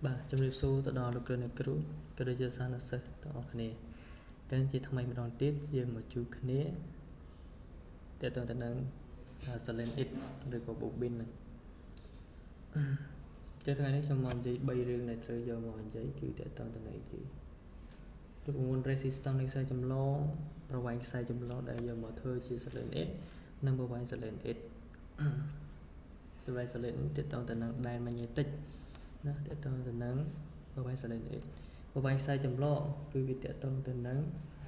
បាទជំរាបសួរទៅដល់លោកគ្រូអ្នកគ្រូក៏ដូចជាសាស្ត្រសិស្សទាំងអស់គ្នាចឹងជាថ្មីម្ដងទៀតយើងមកជួបគ្នាតើតើទៅនឹង Solenoid ឬក៏ Bobin ហ្នឹងចឹងថ្ងៃនេះខ្ញុំមកនិយាយ3រឿងដែលត្រូវយកមកនិយាយគឺតើតើទៅនឹងអីគេរូបមន្ត resistance នៃខ្សែចម្លងប្រវែងខ្សែចម្លងដែលយកមកធ្វើជា Solenoid និងប្រវែង Solenoid ប្រវែង Solenoid តើតើទៅនឹងដែនម៉ាញេទិកណាតើតើទៅនឹងប្រវែង Solenoid ប្រវែងខ្សែចម្លងគឺវាតកតងទៅនឹង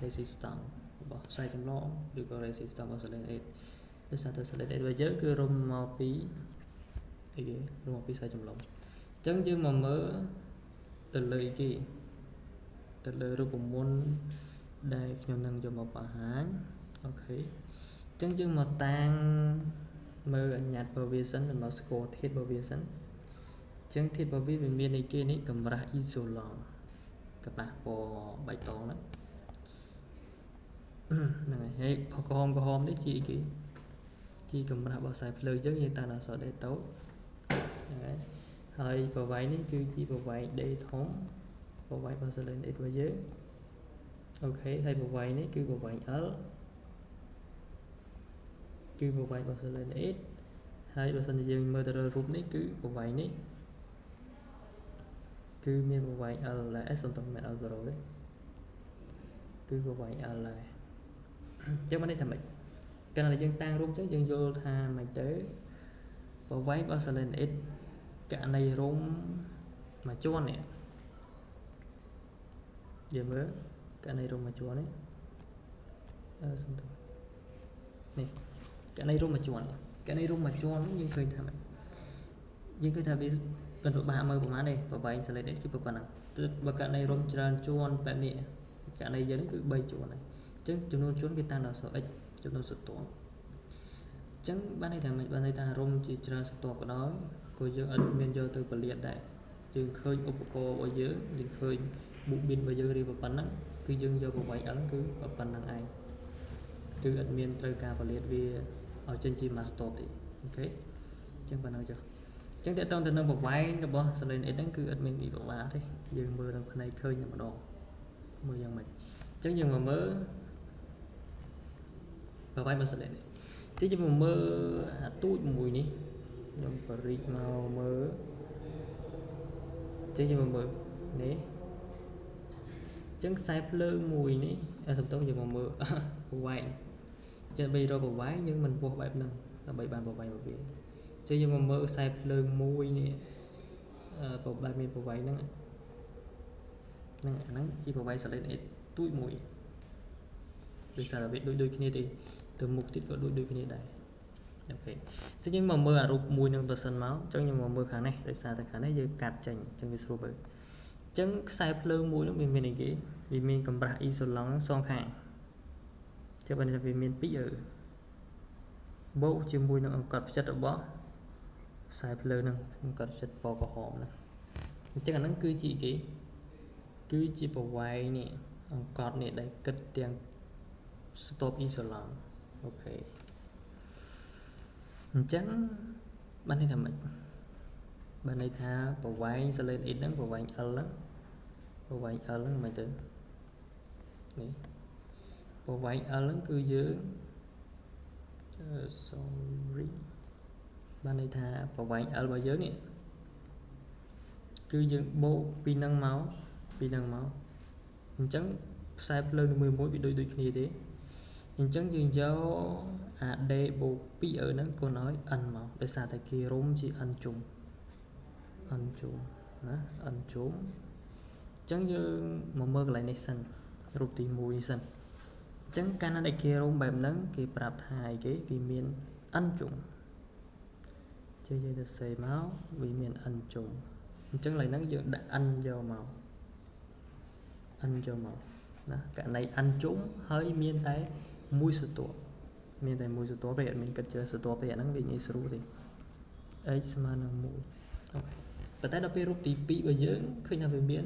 resistance របស់ខ្សែចម្លងឬក៏ resistance របស់ solenoid ដោយសារតែ solenoid របស់យើងគឺរុំមកពីអីគេរុំមកពីខ្សែចម្លងអញ្ចឹងយើងមកមើលទៅលើអីគេទៅលើរូបមន្តដែលខ្ញុំនឹងយកមកបង្ហាញ OK អញ្ចឹងយើងមកតាំងមើលអញ្ញាតរបស់វាសិនមកស្គាល់ធាតុរបស់វាសិនអញ្ចឹងធាតុរបស់វាវាមានអីគេនេះកម្រាស់ isolant ក្រដាសពណ៌បៃតងហ្នឹងហ្នឹងហើយហើយក្រហមក្រហមនេះជាអីគេជាកម្រាស់របស់ខ្សែភ្លើងយើងយើងតាំងអក្សរ D តូចហ្នឹងហើយហើយប្រវែងនេះគឺជាប្រវែង D ធំប្រវែងរបស់ solenoid របស់យើង OK ហើយប្រវែងនេះគឺប្រវែង L គឺប្រវែងរបស់ solenoid ហើយបើសិនជាយើងមើលទៅលើរូបនេះគឺប្រវែងនេះគឺមានប្រវែង L ដែរអេសុំតមិន L0 ទេគឺប្រវែង L ដែរអញ្ចឹងមានន័យថាម៉េចកាលណាយើងតាំងរូបអញ្ចឹងយើងយល់ថាម៉េចទៅប្រវែងរបស់ solenoid ករណីរុំមួយជាន់នេះយើងមើលករណីរុំមួយជាន់នេះអឺសុំតនេះករណីរុំមួយជាន់ករណីរុំមួយជាន់យើងឃើញថាម៉េចយើងឃើញថាវា មិនពិបាកមើលប្រហែលទេប្រវែង solenoid គឺប៉ុណ្ណឹងបើករណីរុំច្រើនជាន់បែបនេះករណីយើងនេះគឺ3ជាន់ហើយអញ្ចឹងចំនួនជាន់គេតាំងដល់អក្សរ x ចំនួនស្រទាប់អញ្ចឹងបានន័យថាម៉េចបានន័យថារុំជាច្រើនស្រទាប់ក៏ដោយក៏យើងអត់មានយកទៅពលាតដែរយើងឃើញឧបករណ៍របស់យើងយើងឃើញ bobine របស់យើងរៀបប៉ុណ្ណឹងគឺយើងយកប្រវែង L គឺប៉ុណ្ណឹងឯងគឺអត់មានត្រូវការពលាតវាឲ្យចេញជាមួយស្រទាប់ទេ OK អញ្ចឹងប៉ុណ្ណឹងចុះអញ្ចឹងតើតើទៅនឹងប្រវែងរបស់ solenoid ហ្នឹងគឺអត់មានពីពិបាកទេយើងមើលនឹងភ្នែកឃើញតែម្ដងមើលយ៉ាងម៉េចអញ្ចឹងយើងមកមើលប្រវែងរបស់ solenoid ទីយើងមកមើលអាទូចមួយនេះខ្ញុំបរិចមកមើលអញ្ចឹងយើងមកមើលនេះអញ្ចឹងខ្សែភ្លើងមួយនេះសំទោសយើងមកមើលប្រវែងចឹងដើម្បីរកប្រវែងយើងមិនវាស់បែបហ្នឹងដើម្បីបានប្រវែងរបស់វាចឹងយើងមកមើលខ្សែភ្លើងមួយនេះអឺប្របែបមានប្រវែងហ្នឹងហ្នឹងអាហ្នឹងជាប្រវែង solenoid ទូចមួយដោយសារតែវាដូចដូចគ្នាទេទៅមុខទៀតក៏ដូចដូចគ្នាដែរ OK ចឹងយើងមកមើលអារូបមួយនឹងប្រសិនមកអញ្ចឹងខ្ញុំមកមើលខាងនេះដោយសារតែខាងនេះយើងកាត់ចេញអញ្ចឹងវាស្រួលមើលអញ្ចឹងខ្សែភ្លើងមួយនោះវាមានអីគេវាមានកម្រាស់ isolant សងខាងចឹងបើនេះវាមាន2អឺបូកជាមួយនឹងអង្កត់ផ្ចិតរបស់ខ្សែភ្លើងហ្នឹងអង្កត់ផ្ចិតពណ៌ក្រហមហ្នឹងអញ្ចឹងអាហ្នឹងគឺជាគេគឺជាប្រវែងនេះអង្កត់នេះដែលគិតទាំងស្រទាប់ isolant OK អញ្ចឹងបានន័យថាម៉េចបានន័យថាប្រវែង solenoid ហ្នឹងប្រវែង L ហ្នឹងប្រវែង L ហ្នឹងមិនទៅនេះប្រវែង L ហ្នឹងគឺយើង sorry បានន័យថាប្រវែង L របស់យើងនេះគឺយើងបូកពីនឹងមកពីនឹងមកអញ្ចឹងខ្សែភ្លើងនីមួយៗវាដូចដូចគ្នាទេអញ្ចឹងយើងយកអា D បូក 2 អឺហ្នឹងគុណឲ្យ n មកដោយសារតែគេរុំជា n ជុំ n ជុំណា n ជុំអញ្ចឹងយើងមកមើលកន្លែងនេះសិនរូបទី1នេះសិនអញ្ចឹងកាលណាដែលគេរុំបែបហ្នឹងគេប្រាប់ថាអីគេវាមាន n ជុំជាយើងទៅសេមកវាមាន n ជុំអញ្ចឹងកន្លែងហ្នឹងយើងដាក់ n យកមក n យកមកណាករណី n ជុំហើយមានតែមួយស្រទាប់មានតែមួយស្រទាប់ទេអត់មានគិតច្រើនស្រទាប់ទេអាហ្នឹងវាងាយស្រួលទេ x ស្មើនឹង1 OK ប៉ុន្តែដល់ពេលរូបទី2របស់យើងឃើញថាវាមាន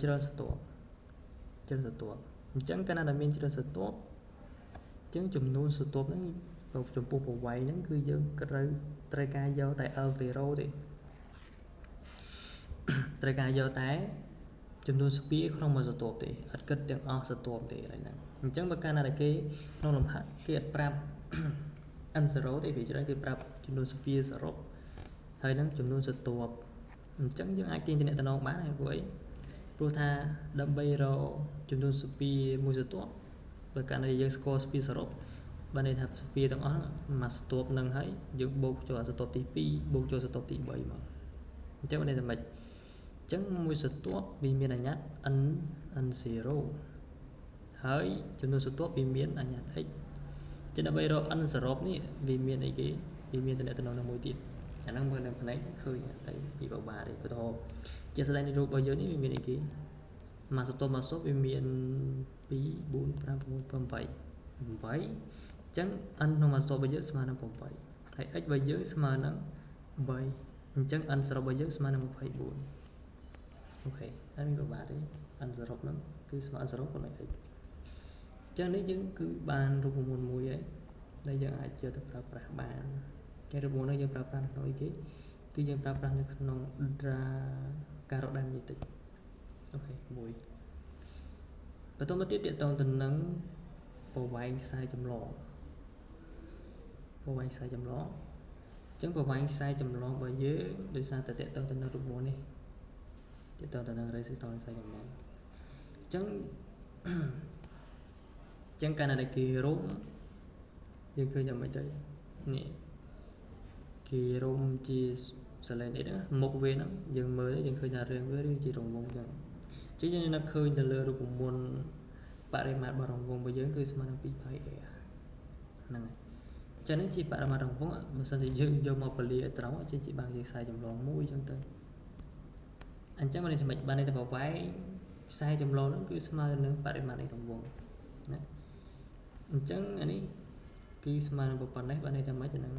ច្រើនស្រទាប់ច្រើនស្រទាប់អញ្ចឹងកាលណាដែលមានច្រើនស្រទាប់អញ្ចឹងចំនួនស្រទាប់ហ្នឹងចំពោះប្រវែងហ្នឹងគឺយើងត្រូវត្រូវការយកតែ L0 ទេ ត្រូវការយកតែចំនួនស្ពាក្នុងមួយស្រទាប់ទេអត់គិតទាំងអស់ស្រទាប់ទេកន្លែងហ្នឹងអញ្ចឹងបើកាលណាដែលគេក្នុងលំហាត់គេអត់ប្រាប់ n0 ទេពីច្រើនគេប្រាប់ចំនួនស្ពាសរុបហើយនឹងចំនួនស្រទាប់អញ្ចឹងយើងអាចទាញតំណែងបានហើយព្រោះអីព្រោះថាដើម្បីរកចំនួនស្ពាមួយស្រទាប់បើកាលណាយើងស្គាល់ស្ពាសរុបបានន័យថាស្ពាទាំងអស់មួយស្រទាប់នឹងហើយយើងបូកចូលស្រទាប់ទី2បូកចូលស្រទាប់ទី3មកអញ្ចឹងបានន័យថាម៉េចអញ្ចឹងមួយស្រទាប់វាមានអញ្ញត្តិ n n0 ហើយចំនួនស្រទាប់វាមានអញ្ញត្តិ x ចឹងដើម្បីរក n សរុបនេះវាមានអីគេវាមានតំណែងនឹងមួយទៀតអាហ្នឹងមើលនៅផ្នែកឃើញអីពីបបាទេឧទាហរណ៍ជាស្ដែងនៃរូបរបស់យើងនេះវាមានអីគេមួយស្រទាប់មួយស្រទាប់វាមាន2 4 5 6 7 8 8អញ្ចឹង n ក្នុងមួយស្រទាប់របស់យើងស្មើនឹង8ហើយ x របស់យើងស្មើនឹង3អញ្ចឹង n សរុបរបស់យើងស្មើនឹង24អូខេអត់មានពិបាកទេ n សរុបហ្នឹងគឺស្មើ n សរុបគុណនឹង x អញ្ចឹងនេះយើងគឺបានរូបមន្តមួយហើយដែលយើងអាចយកទៅប្រើប្រាស់បានគេរូបមន្តនេះយើងប្រើប្រាស់នៅក្នុងអីគេគឺយើងប្រើប្រាស់នៅក្នុងការរកដែនមីតិចអូខេមួយបន្តមកទៀតទាក់ទងទៅនឹងប្រវែងខ្សែចម្លងប្រវែងខ្សែចម្លងអញ្ចឹងប្រវែងខ្សែចម្លងរបស់យើងដោយសារតែទាក់ទងទៅនឹងរូបមន្តនេះទាក់ទងទៅនឹង resistance ខ្សែចម្លងអញ្ចឹងកាលណាដែលគេរុំយើងឃើញយ៉ាងម៉េចទៅនេះគេរុំជាសលេនអីហ្នឹងមុខវាហ្នឹងយើងមើលយើងឃើញថារឿងវាជារង្វង់ចឹងអញ្ចឹងយើងនឹកឃើញទៅលើរូបមន្តបរិមាត្ររបស់រង្វង់របស់យើងគឺស្មើនឹង 2 pi r ហ្នឹងហើយចឹងនេះជាបរិមាត្ររង្វង់បើសិនជាយើងយកមកពលាឲ្យត្រង់ចេញជាបានជាខ្សែចម្លងមួយចឹងទៅអញ្ចឹងបានន័យថាម៉េចបានន័យថាប្រវែងខ្សែចម្លងហ្នឹងគឺស្មើនឹងបរិមាត្រនៃរង្វង់ណាអញ្ចឹងអានេះគឺស្មើនឹងប៉ុណ្ណេះបានន័យថាម៉េចហ្នឹង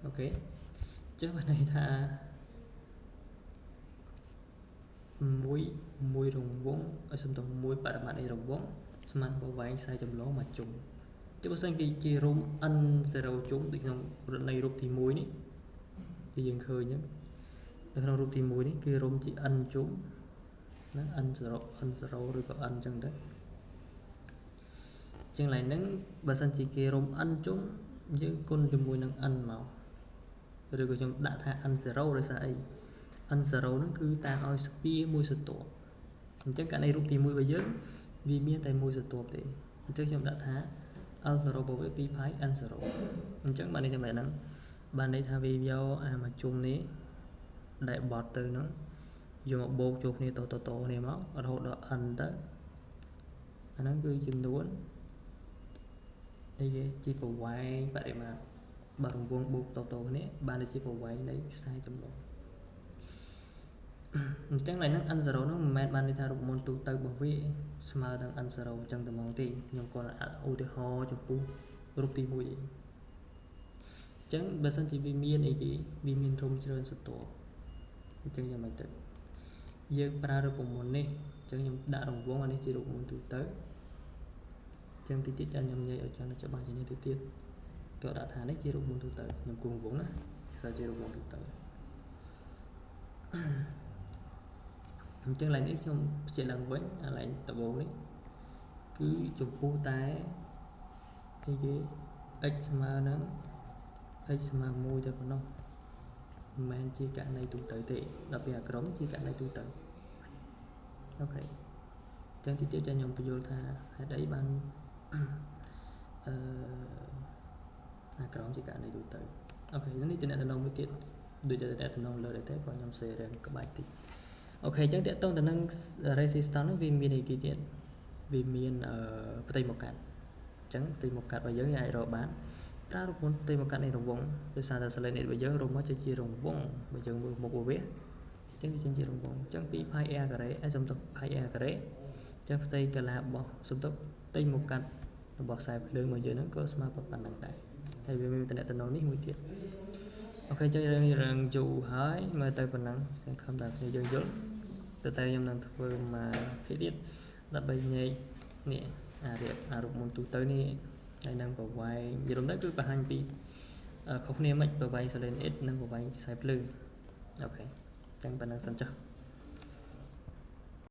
អូខេអញ្ចឹងបានន័យថាមួយរង្វង់ឲ្យសំដៅមួយបរិមាត្រនៃរង្វង់ស្មើនឹងប្រវែងខ្សែចម្លងមួយជុំចុះបើសិនគេរុំ n0 ជុំដូចក្នុងករណីរូបទី1នេះដែលយើងឃើញហ្នឹងនៅក្នុងរូបទី1នេះគឺរុំជា n ជុំណា n0 n0 ឬក៏ n អញ្ចឹងទៅជាងឡើយហ្នឹងបើសិនជាគេរុំ n ជុំយើងគុណជាមួយនឹង n មកឬក៏ខ្ញុំដាក់ថា n0 ដោយសារអី n0 ហ្នឹងគឺតាឲ្យស្ពាមួយស្រទាប់អញ្ចឹងករណីរូបទី1របស់យើងវាមានតែមួយស្រទាប់ទេអញ្ចឹងខ្ញុំដាក់ថា l0 របស់វា 2 pi n0 អញ្ចឹងបានន័យថាម៉េចហ្នឹងបានន័យថាវាយកអាមួយជុំនេះដែលបត់ទៅហ្នឹងយកមកបូកចូលគ្នាតតតគ្នាមករហូតដល់ n ទៅអាហ្នឹងគឺចំនួននេះគេជាប្រវែងបរិមាត្របើរង្វង់បូកតតគ្នាបានជាប្រវែងនៃខ្សែចម្លងអញ្ចឹងឡើយហ្នឹង n0 ហ្នឹងមិនមែនបានន័យថារូបមន្តទូទៅរបស់វាស្មើនឹង n0 អញ្ចឹងតែហ្មងទេខ្ញុំគាត់ឧទាហរណ៍ចំពោះរូបទី1ទេអញ្ចឹងបើសិនជាវាមានអីគេវាមានរុំច្រើនស្រទាប់អញ្ចឹងយ៉ាងម៉េចទៅយើងប្រើរូបមន្តនេះអញ្ចឹងខ្ញុំដាក់រង្វង់អានេះជារូបមន្តទូទៅអញ្ចឹងតិចតិចខ្ញុំនិយាយឲ្យចាំច្បាស់ជាងនេះទៅទៀតគេដាក់ថានេះជារូបមន្តទូទៅខ្ញុំគូរង្វង់ណាស្អាជារូបមន្តទូទៅអញ្ចឹងឡើយនេះខ្ញុំបញ្ជាក់ឡើងវិញអាឡែងដំបូងនេះគឺចំពោះតែអីគេ x ស្មើនឹង x ស្មើ1តែប៉ុណ្ណោះមិនមែនជាករណីទូទៅទេដល់ពេលអាក្រុមជាករណីទូទៅអូខេអញ្ចឹងទីទៀតខ្ញុំបញ្យល់ថាហេតុអីបានអាក្រុមជាករណីទូទៅអូខេនេះតំណែងមួយទៀតដូចតែតំណែងលើដែរទេគាត់ខ្ញុំសេរឿងក្បាច់តិចអូខេអញ្ចឹងតកតងទៅនឹង resistance ហ្នឹងវាមានអីគេទៀតវាមានផ្ទៃមកកាត់អញ្ចឹងផ្ទៃមកកាត់របស់យើងអាចរកបានប្រើរូបមន្តផ្ទៃមកកាត់នៃរង្វង់ដោយសារតែ solenoid របស់យើងរុំមកចេញជារង្វង់បើយើងមើលមុខរបស់វាអញ្ចឹងវាចេញជារង្វង់អញ្ចឹង2 pi r ការ៉េឲ្យសំទោស pi r ការ៉េអញ្ចឹងផ្ទៃកាឡារបស់សំទោសផ្ទៃមកកាត់របស់ខ្សែភ្លើងរបស់យើងហ្នឹងក៏ស្មើប៉ុណ្ណឹងដែរហើយវាមានតំណែងនេះមួយទៀតអូខេចឹងរឿងយូរហើយមើលទៅប៉ុណ្ណឹងសង្ឃឹមថាគ្នាយើងយល់តែខ្ញុំនឹងធ្វើមកភាគទៀតដើម្បីញែកនេះអារៀបអារូបមន្តទូទៅនេះហើយនឹងប្រវែងនិយាយរួមទៅគឺបង្ហាញពីខុសគ្នាមិនប្រវែង solenoid និងប្រវែងខ្សែភ្លើងអូខេ ចឹងប៉ុណ្ណឹងសិនចុះ។